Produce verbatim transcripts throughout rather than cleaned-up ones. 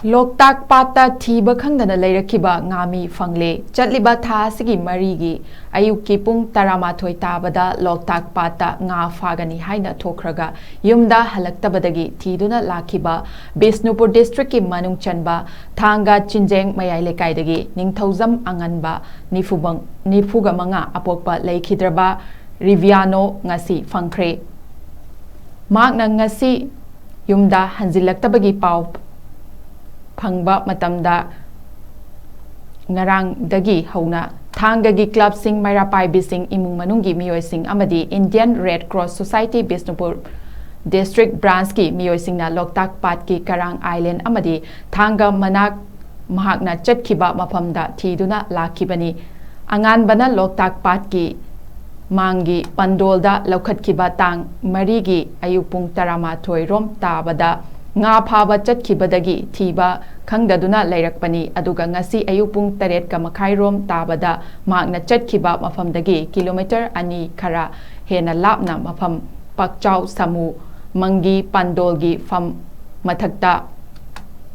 ꯂꯣꯛꯇꯥꯛ ꯄꯥꯠꯇ ꯊꯤꯕ ꯈꯪꯗꯅ ꯂꯩꯔꯛꯈꯤꯕ ꯉꯥꯃꯤ ꯐꯪꯂꯦ꯫ ꯆꯠꯂꯤꯕ ꯊꯥ ꯑꯁꯤꯒꯤ ꯃꯔꯤꯒꯤ ꯑꯌꯨꯛꯀꯤ ꯄꯨꯡ ꯇꯔꯥꯃꯥꯊꯣꯏ ꯇꯥꯕꯗ ꯂꯣꯛꯇꯥꯛ ꯄꯥꯠꯇ ꯉꯥ ꯐꯥꯒꯅꯤ ꯍꯥꯏꯅ ꯊꯣꯛꯈ꯭ꯔꯒ ꯌꯨꯝꯗ ꯍꯜꯂꯛꯇꯕꯗꯒꯤ ꯊꯤꯗꯨꯅ ꯂꯥꯛꯈꯤꯕ ꯕꯤꯁꯅꯨꯄꯨꯔ ꯗꯤꯁꯇ꯭ꯔꯤꯛꯀꯤ ꯃꯅꯨꯡ ꯆꯟꯕ ꯊꯥꯡꯒ ꯆꯤꯟꯖꯦꯡ ꯃꯌꯥꯏ ꯂꯩꯀꯥꯏꯗꯒꯤ ꯅꯤꯡꯊꯧꯖꯝ ꯑꯉꯟꯕ ꯅꯤꯐꯨꯒ ꯃꯉꯥ ꯑꯄꯣꯛꯄ ꯂꯩꯈꯤꯗ꯭ꯔꯕ ꯔꯤꯚꯤꯌꯥꯅꯣ ꯉꯁꯤ ꯐꯪꯈ꯭ꯔꯦ꯫ ꯃꯍꯥꯛꯅ ꯉꯁꯤ ꯌꯨꯝꯗ ꯍꯟꯖꯤꯜꯂꯛꯇꯕꯒꯤ ꯄꯥꯎ ꯐꯪꯕ ꯃꯇꯝꯗ ꯉꯔꯥꯡꯗꯒꯤ ꯍꯧꯅ ꯊꯥꯡꯒꯒꯤ ꯀ꯭ꯂꯕꯁꯤꯡ, ꯃꯩꯔꯥ ꯄꯥꯏꯕꯤꯁꯤꯡ, ꯏꯃꯨꯡ ꯃꯅꯨꯡꯒꯤ ꯃꯤꯑꯣꯏꯁꯤꯡ ꯑꯃꯗꯤ Indian red cross society Bishnupur district ꯕ꯭ꯔꯥꯟꯁꯀꯤ ꯃꯤꯑꯣꯏꯁꯤꯡꯅ ꯂꯣꯛꯇꯥꯛ ꯄꯥꯠꯀꯤ ꯀꯔꯥꯡ ꯑꯥꯏꯂꯦꯟ ꯑꯃꯗꯤ ꯊꯥꯡꯒ ꯃꯅꯥꯛ ꯃꯍꯥꯛꯅ ꯆꯠꯈꯤꯕ ꯃꯐꯝꯗ ꯊꯤꯗꯨꯅ ꯂꯥꯛꯈꯤꯕꯅꯤ꯫ ꯑꯉꯥꯟꯕꯅ ꯂꯣꯛꯇꯥꯛ ꯄꯥꯠꯀꯤ ꯃꯥꯡꯒꯤ ꯄꯟꯗꯣꯜꯗ ꯂꯧꯈꯠꯈꯤꯕ ꯇꯥꯡ ꯃꯔꯤꯒꯤ ꯑꯌꯨꯛ ꯄꯨꯡ ꯇꯔꯥꯃꯥꯊꯣꯏ ꯔꯣꯝ ꯇꯥꯕꯗ ꯉꯥ ꯐꯥꯕ ꯆꯠꯈꯤꯕꯗꯒꯤ ꯊꯤꯕ ꯈꯪꯗꯗꯨꯅ ꯂꯩꯔꯛꯄꯅꯤ꯫ ꯑꯗꯨꯒ ꯉꯁꯤ ꯑꯌꯨꯛ ꯄꯨꯡ ꯇꯔꯦꯠꯀ ꯃꯈꯥꯏ ꯔꯣꯝ ꯇꯥꯕꯗ ꯃꯍꯥꯛꯅ ꯆꯠꯈꯤꯕ ꯃꯐꯝꯗꯒꯤ ꯀꯤꯂꯣꯃꯤꯇꯔ ꯑꯅꯤ ꯈꯔ ꯍꯦꯟꯅ ꯂꯥꯞꯅ ꯃꯐꯝ ꯄꯥꯛꯆꯥꯎ ꯁꯥꯃꯨ ꯃꯪꯒꯤ ꯄꯥꯟꯗꯣꯜꯒꯤ ꯐꯝ ꯃꯊꯛꯇ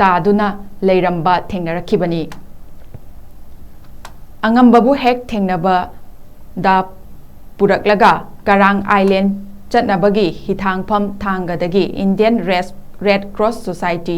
ꯇꯥꯗꯨꯅ ꯂꯩꯔꯝꯕ ꯊꯦꯡꯅꯔꯛꯈꯤꯕꯅꯤ꯫ ꯑꯉꯝꯕꯕꯨ ꯍꯦꯛ ꯊꯦꯡꯅꯕꯗ ꯄꯨꯔꯛꯂꯒ ꯀꯔꯥꯡ ꯑꯥꯏꯂꯦꯟ ꯆꯠꯅꯕꯒꯤ ꯍꯤꯊꯥꯡꯐꯝ ꯊꯥꯡꯒꯗꯒꯤ ꯏꯟꯗꯤꯌꯟ ꯔꯦꯁ-, red cross society,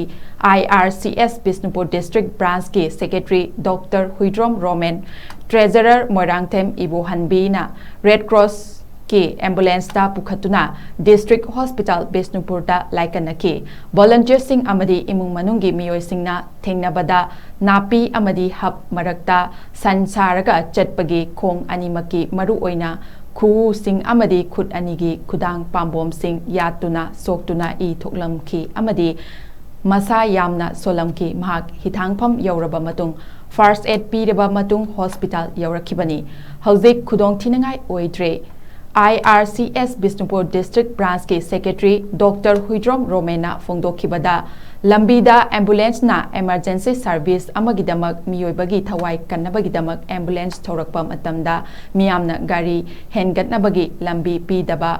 I R C S, Bishnupur district ꯕ꯭ꯔꯥꯟꯁꯀꯤ secretary doctor Huidrom Romen, treasurer Moirangthem ꯏꯕꯣꯍꯟꯕꯤꯅ ꯔꯦꯗ ꯀ꯭ꯔꯣꯁ ꯀꯤ ꯑꯦꯝꯕꯨꯂꯦꯟꯁꯇ ꯄꯨꯈꯠꯇꯨꯅ ꯗꯤꯁꯇ꯭ꯔꯤꯛ ꯍꯣꯁꯄꯤꯇꯥꯜ ꯕꯤꯁꯅꯨꯄꯨꯔꯗ ꯂꯥꯏꯀꯠꯅꯈꯤ꯫ ꯚꯣꯂꯨꯟꯇꯤꯌꯔꯁꯤꯡ ꯑꯃꯗꯤ ꯏꯃꯨꯡ ꯃꯅꯨꯡꯒꯤ ꯃꯤꯑꯣꯏꯁꯤꯡꯅ ꯊꯦꯡꯅꯕꯗ ꯅꯥꯄꯤ ꯑꯃꯗꯤ ꯍꯞ ꯃꯔꯛꯇ ꯁꯟ ꯁꯥꯔꯒ ꯆꯠꯄꯒꯤ ꯈꯣꯡ ꯑꯅꯤꯃꯛꯀꯤ, ꯃꯔꯨꯑꯣꯏꯅ ꯈꯨꯎꯁꯤꯡ ꯑꯃꯗꯤ ꯈꯨꯠ ꯑꯅꯤꯒꯤ ꯈꯨꯗꯥꯡ ꯄꯥꯝꯕꯣꯝꯁꯤꯡ ꯌꯥꯠꯇꯨꯅ ꯁꯣꯛꯇꯨꯅ ꯏ ꯊꯣꯛꯂꯝꯈꯤ ꯑꯃꯗꯤ ꯃꯁꯥ ꯌꯥꯝꯅ ꯁꯣꯜꯂꯝꯈꯤ꯫ ꯃꯍꯥꯛ ꯍꯤꯊꯥꯡꯐꯝ ꯌꯧꯔꯕ ꯃꯇꯨꯡ ꯐꯥꯔꯁ ꯑꯦꯗ ꯄꯤꯔꯕ ꯃꯇꯨꯡ ꯍꯣꯁꯄꯤꯇꯥꯜ ꯌꯧꯔꯛꯈꯤꯕꯅꯤ꯫ ꯍꯧꯖꯤꯛ ꯈꯨꯗꯣꯡꯊꯤꯅꯤꯡꯉꯥꯏ ꯑꯣꯏꯗ꯭ꯔꯦ꯫ I R C S Bishnupur district ꯕ꯭ꯔꯥꯟꯁꯀꯤ ꯁꯦꯀ꯭ꯔꯦꯇꯔꯤ ꯗꯣꯛꯇꯔ ꯍꯨꯏꯗ꯭ꯔꯣꯝ ꯔꯣꯃꯦꯟꯅ ꯐꯣꯡꯗꯣꯛꯈꯤꯕꯗ, ꯂꯝꯕꯤꯗ ꯑꯦꯝꯕꯨꯂꯦꯟꯁꯅ ꯏꯃꯔꯖꯦꯟꯁꯤ ꯁꯔꯚꯤꯁ ꯑꯃꯒꯤꯗꯃꯛ ꯃꯤꯑꯣꯏꯕꯒꯤ ꯊꯋꯥꯏ ꯀꯟꯅꯕꯒꯤꯗꯃꯛ ꯑꯦꯝꯕꯨꯂꯦꯟꯁ ꯊꯧꯔꯛꯄ ꯃꯇꯝꯗ ꯃꯤꯌꯥꯝꯅ ꯒꯥꯔꯤ ꯍꯦꯟꯒꯠꯅꯕꯒꯤ ꯂꯝꯕꯤ ꯄꯤꯗꯕ,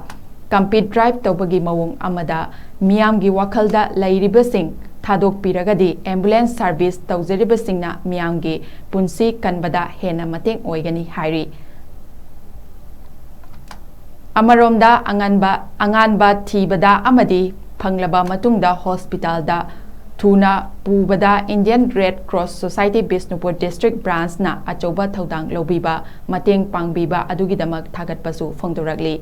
ꯀꯝꯄꯤꯠ ꯗ꯭ꯔꯥꯏꯚ ꯇꯧꯕꯒꯤ ꯃꯑꯣꯡ ꯑꯃꯗ ꯃꯤꯌꯥꯝꯒꯤ ꯋꯥꯈꯜꯗ ꯂꯩꯔꯤꯕꯁꯤꯡ ꯊꯥꯗꯣꯛꯄꯤꯔꯒꯗꯤ ambulance service ꯇꯧꯖꯔꯤꯕꯁꯤꯡꯅ ꯃꯤꯌꯥꯝꯒꯤ ꯄꯨꯟꯁꯤ ꯀꯟꯕꯗ ꯍꯦꯟꯅ ꯃꯇꯦꯡ ꯑꯣꯏꯒꯅꯤ ꯍꯥꯏꯔꯤ꯫ ꯑꯃꯔꯣꯝꯗ ꯑꯉꯟꯕ, ꯑꯉꯥꯟꯕ ꯊꯤꯕꯗ ꯑꯃꯗꯤ ꯐꯪꯂꯕ ꯃꯇꯨꯡꯗ hospitalꯗ ꯊꯨꯅ ꯄꯨꯕꯗ Indian Red Cross Society Bishnupur district branchꯅ ꯑꯆꯧꯕ ꯊꯧꯗꯥꯡ ꯂꯧꯕꯤꯕ, ꯃꯇꯦꯡ ꯄꯥꯡꯕꯤꯕ ꯑꯗꯨꯒꯤꯗꯃꯛ ꯊꯥꯒꯠꯄꯁꯨ ꯐꯣꯡꯗꯣꯔꯛꯂꯤ꯫